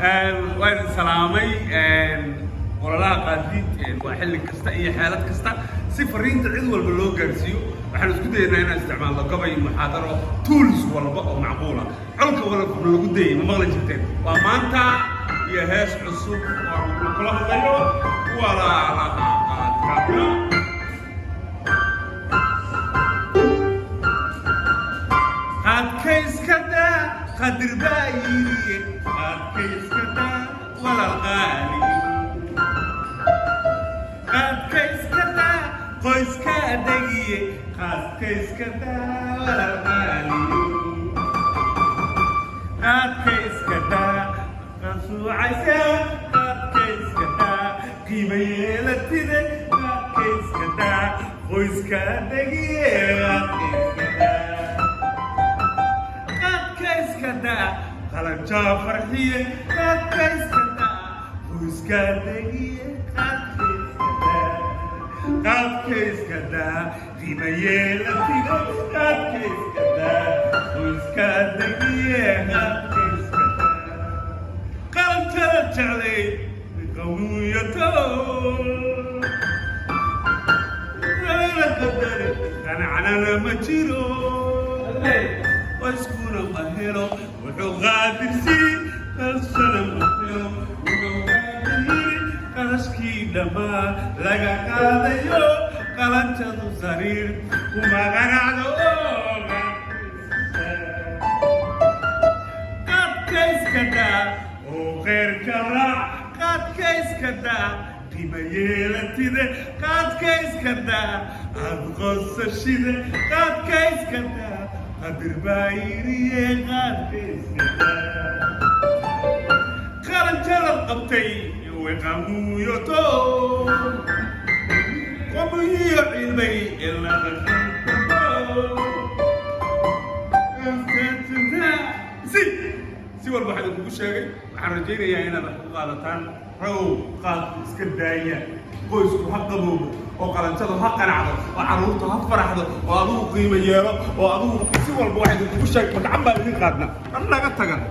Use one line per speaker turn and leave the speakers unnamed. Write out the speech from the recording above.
Waa idin salaamay. Ololaha qaadiid waa xilli kasta iyo xeelad kasta si fariinta cid walba loo gaarsiiyo. Waxaan isku dayaynaa inaan isticmaalno gabay, muxaadaro, tools walba oo macquula. Colka walba lagu dayay ma maqli jirteen. Waa maanta iyo hees cusub oo aan kula hadlayo walaalaha qaadka. Qaadka iska daa, qadir baa yidhi, qaadka iska daa, walaal qaaliyo. Qaadka iska daa, qoyska adegiye, qaadka iska daa, walaal qaaliyo. Qaadka iska daa, qasuucaysa, qaadka iska daa, qiimo yeelatide, qaadka iska daa, qoyska adegiye, qaadka iska daa. Qaadka iska daa, qalanjaa farxiye, qaadka iska daa, qoyska degiye, qaadka iska daa. Qaadka iska daa, qiimo yeelatida, qaadka iska daa, qoyska degiye, qaadka iska daa. Qalanjada jeclay qawiyato lala qadare, qanacnana ma jiro, qoyskuna ma helo wuxuu qaadirsiin, qalsana ma helo wuxuu qaadir yiri. Qarashkii dhammaa laga qaadayo, qalanjadu sariir kuma qanacdo. Qaadka iska daa oo kheyrka raac, qaadka iska daa, qiimo yeelatide, qaadka iska daa, aad qosashide, qaadka iska daa, qadir baa yiriye, qaadka iska daa. Qalanjalad qabtay wiqamuuyato qamuyiyo cilmay ilaa. Si walba waxaan idinkugu sheegay, waxaan rajaynayaa inaad wax ku qaadataan. Ragow, qaadku iska daaya, qoysku ha qaboobo oo qalanjadu ha qanacdo oo carruurtu ha faraxdo oo adigu qiimo yeelo oo adigu si walba waxaa idinkugu sheegay. Magacan baan idin qaadna dhan naga tagan.